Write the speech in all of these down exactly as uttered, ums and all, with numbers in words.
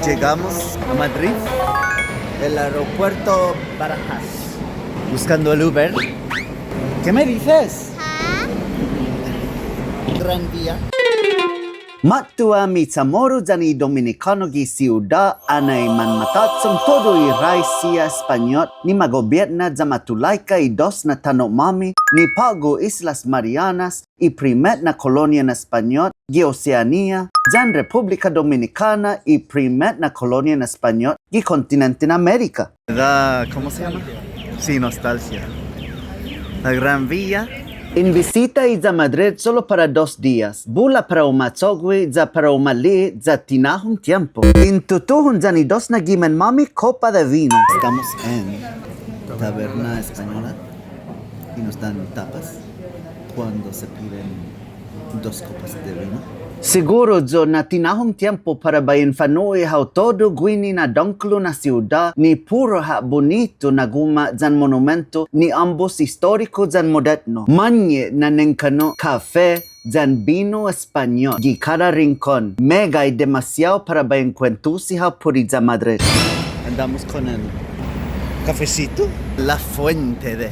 Llegamos a Madrid, el aeropuerto Barajas, buscando el Uber. ¿Qué me dices? Gran Vía. Måtto hami Chamoru yan i Dominikånu gi siuda, anai manmatå'chong todu i rai siha Españot ni magobietna ya matulaika i dos na tano'-måmi ni på'go Islas Marianas, i primet na kolonia na Españot gi Oseania, yan Repúblika Dominikåna, i primet na kolonia na Españot gi kontinenten Amérika. Da, ¿cómo se llama? Sí, nostalgia. La Gran Vía. En bisita iya Madrid solo para dos dias, bula para u ma cho'gue ya para u ma li'e' ya tinahong tiempo. En tutuhon yan i dos na gimen-måmi kopa de vino. Estamos en Taberna Española y nos dan tapas cuando se piden dos copas de vino. Siguru yu' na tinahong tiempo para bai in fa'nu'i hao todu guini na dångkolo na siuda ni puru ha' bunitu na guma' yan monumentu ni ambos istoriku yan modetno. Mañe' na nengkanno', kafe, yan bino Españot gi kada rinkon. Meggai demasiao para bai in kuentusi hao put iya Madrid. Andamos con el cafecito. La fuente de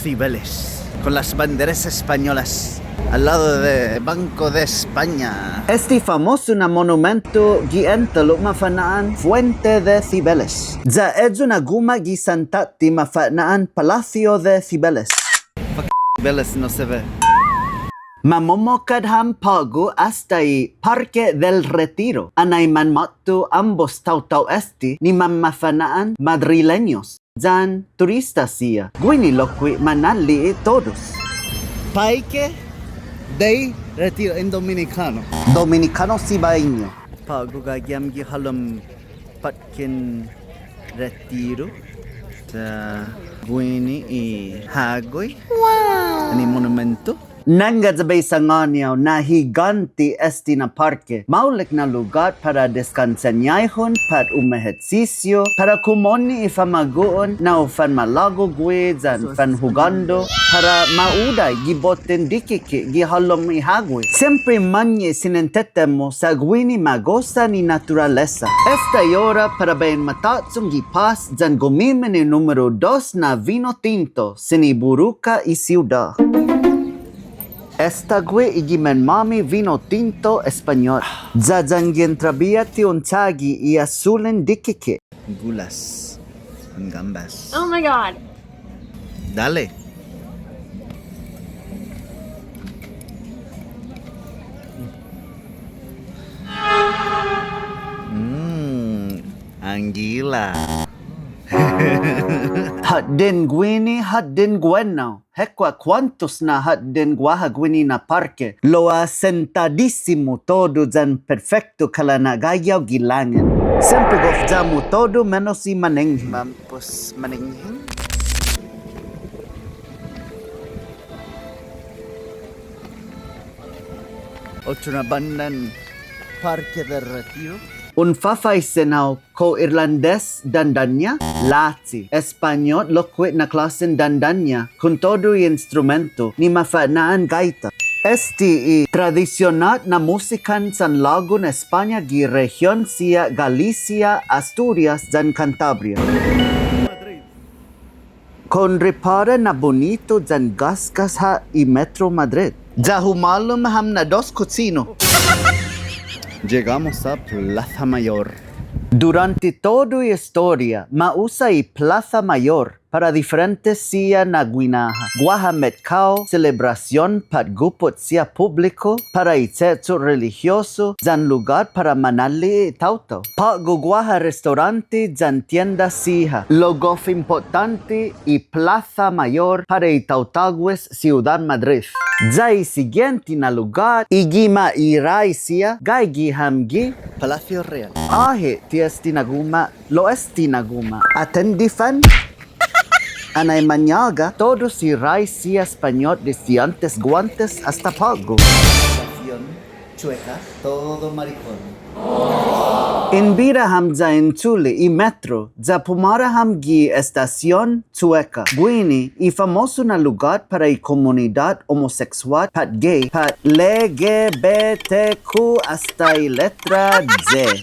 Cibeles, con las banderas españolas, al lado de Banco de España. Este famoso na monumentu gi entalo' mafa'na'an Fuente de Cibeles. Ya ayu na guma' gi santåtte mafa'na'an Palacio de Cibeles. Cibeles no se ve. Mamomokkat ham på'go asta i Parque del Retiro, anai manmåtto ambos taotao este ni mamafa'na'an madrileños yan turistas siha. Guini lokkue' manali'e' todos. Parque del Retiro en dominicano. Dominicano cibaeño. På'go gaige ham gi halom Parque del Retiro. Sa' guini i hågui. Wow. Yan i monumentu. Nangga ya bai sangåni hao na higånte este na parke. Maolek na lugåt para deskansañaihon, pat umehetsision, para kumonne' i famagu'on na u fanmalågu gui' yan fanhugåndo, para ma udai gi boten dikike' gi halom i hågui. Siempre mañe' siniente-mu sa' guini ma gosa ni naturalesa. Esta i ora para bai in matå'chong gi pås yan gumimen i numeru dos na vino tinto, sin i buruka i siuda. Esta gui' i gimen-måmi vino tinto Españot. Ya yanggen trabiha ti un chagi i asulen dikike'. Gulas. Gambas. Oh my God. Dale. Mm, anguila. Hotdog guini, hotdog guennao. Hekkua' kuåntos na hotdog guaha guini na parke. Lao asentådisimu todu yan perfekto kalan na'gaige hao gi langet. Siempre gof ya-mu todu menos i manenghen. Mampos manenghen. Otro na bandan Parque del Retiro. Un fafaisen hao kao irlandes dandanña, lachi, Españot lokkue' na klåsen dandanña, kontodu i instrumento, ni mafa'na'an gaita. Este i tradisionåt na musikan sanlagun España gi rehion siha Galicia, Asturias, yan Cantabria. Kao un ripåra na bunitu yan gåsgas ha' i Metro Madrid. Ya humålom ham na dos kuchino. Llegamos a Plaza Mayor. Durante todu i estoria, ma usa i Plaza Mayor para diferentes siha na guinaha. Guaha metkao, selebrasion, pat gupot siha pupbliku, para i che'cho' relihiosu, yan lugåt para manali'e' i taotao. På'go guaha restaurante yan tienda siha. Lao gof impottånte i Plaza Mayor para i taotågues Siudåt Madrid. Ya i sigiente na lugåt, i gima' i rai siha, gaige ham gi Palacio Real. Åhe', ti este na guma', lao este na guma'. Atende fan. Anai mañaga, todos i rai siha Españot desde åntes guåntes asta på'go. Estación Chueca, todo maricón. In bira ham ya in chule' i metro, ya pumåra ham gi Estasion Chueca. Guini i famosu na lugåt para i komunidåt homosexual, pat gay, pat L G B T Q asta i letra Z.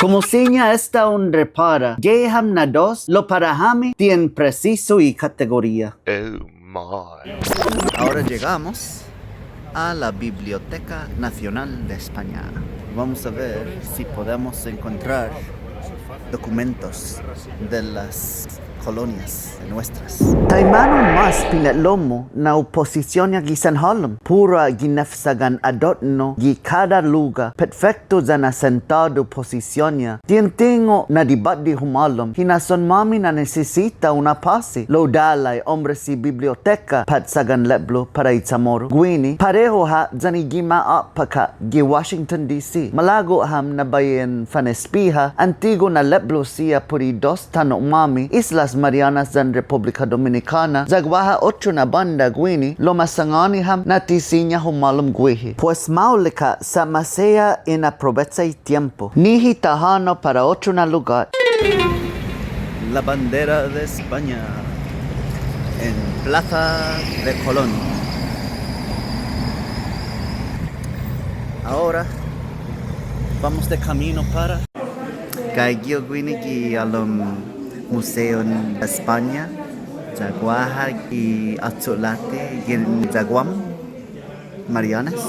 Komu siña esta un repara, gaige ham na dos, lao para hami ti en presisu i kategoria. Oh my. Ahora llegamos a la Biblioteca Nacional de España. Vamos a ver si podemos encontrar documentos de las colonias nuestras. Taimanu mås pine'lo-mu na u posision-ña gi sanhålom, puru ha' ginefsagan adotno gi kada lugåt, petfektu yan asentådu posision-ña. Ti en tungo' na dibåtde humålom, hinasson-måmi na nisisita un apåsi, lao dålai ombres i biblioteka pat sagan lepblo para i Chamoru guini, parehu ha' yan i gima' å'paka' gi Washington D C. Malago' ham na bai en fanespiha antigu na lepblo siha put i dos tano'-måmi, Islas Marianas yan Republika Dominikåna, ya guaha otro na bånda guini, lao ma sangåni ham na ti siña humålom guihi. Pues maolek ha' sa' maseha in aprobecha i tiempo. Nihi ta hånao para otro na lugåt. La bandera de España en Plaza de Colón. Ahora vamos de camino para Gaige yu' guini gi halom Museo España, ya guaha gi acho'låte gi ya Guam, Marianas.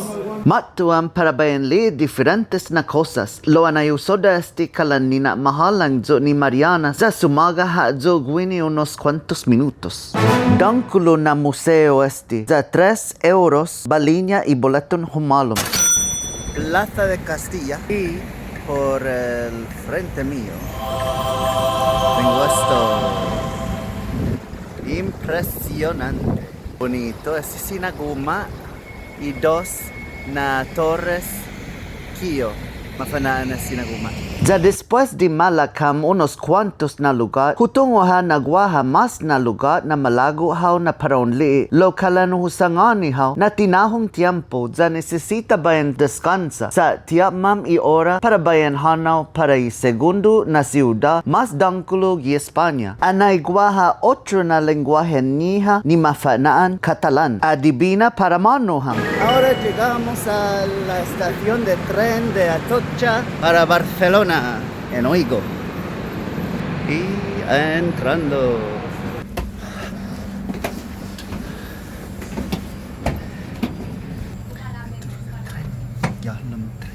Måtto ham para bai en li'e' diferentes na kosas, lao annai hu sodda' este kalan nina'mahålang yu' ni Marianas, ya sumåga ha' yu' guini unos kuåntos minutos. Dångkolo na museo este, ya tres euros bali-ña i boleton humålom. Plaza de Castilla y por el frente mío tengo esto. Impresionante. Bunito este sinaguma' i dos na torres Kio. Mafa'na'an na sinaguma'. Ya despues di malak ham unos kuåntos na lugåt, hu tungo' ha' na guaha mås na lugåt na malago' hao na para un li'e', lao kalan hu sangåni hao na ti nahong tiempo ya nisisita bai en deskånsa, sa' ti åpmam i ora para bai en hånao para i segundo na siudåt mås dångkolo gi España. Annai guaha otro na lengguahen-ñiha ni mafa'na'an Katalan. Adibina para månu ham. Ahora llegamos a la estación de tren de Atocha para Barcelona, en Oigo. Y entrando. Ya, no me trae.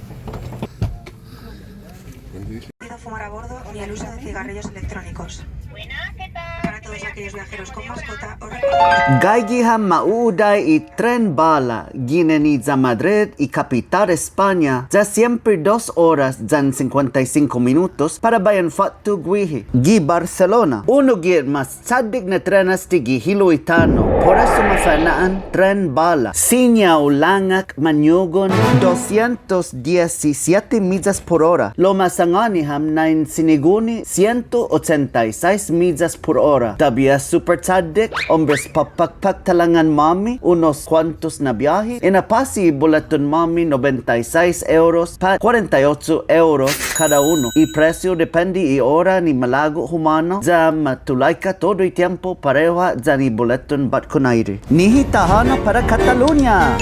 Prohibido fumar a bordo ni el uso de cigarrillos electrónicos. Para todos aquellos viajeros con mascota, os recomendamos. Gaige ham ma u'udai i tren bala, ginen iya Madrid i kapitåt España, ya siempre dos oras yan sinkuenta i singko minutos para bai en fåtto guihi. Gi Barcelona, unu gi i mås chaddek na tren este gi hilo' i tano', por esu mafa'na'an tren bala. Siña u långak mañugon dosientos diesisiete millas por ora. Lao ma sangåni ham na in siniguni siento ochenta i sais millas por ora. Tåvia super chaddek, ombres påpakpak talangan-måmi, unos kuåntos na biahi, in apåsi i boleton-måmi nobenta i sais euros pat kuarenta i ocho euros kada unu. I presio depende i ora ni malago' humånao, ya ma tulaika todu i tiempo parehu ha' yan i boleton båtkonaire. Nihi ta hånao para Katalunya.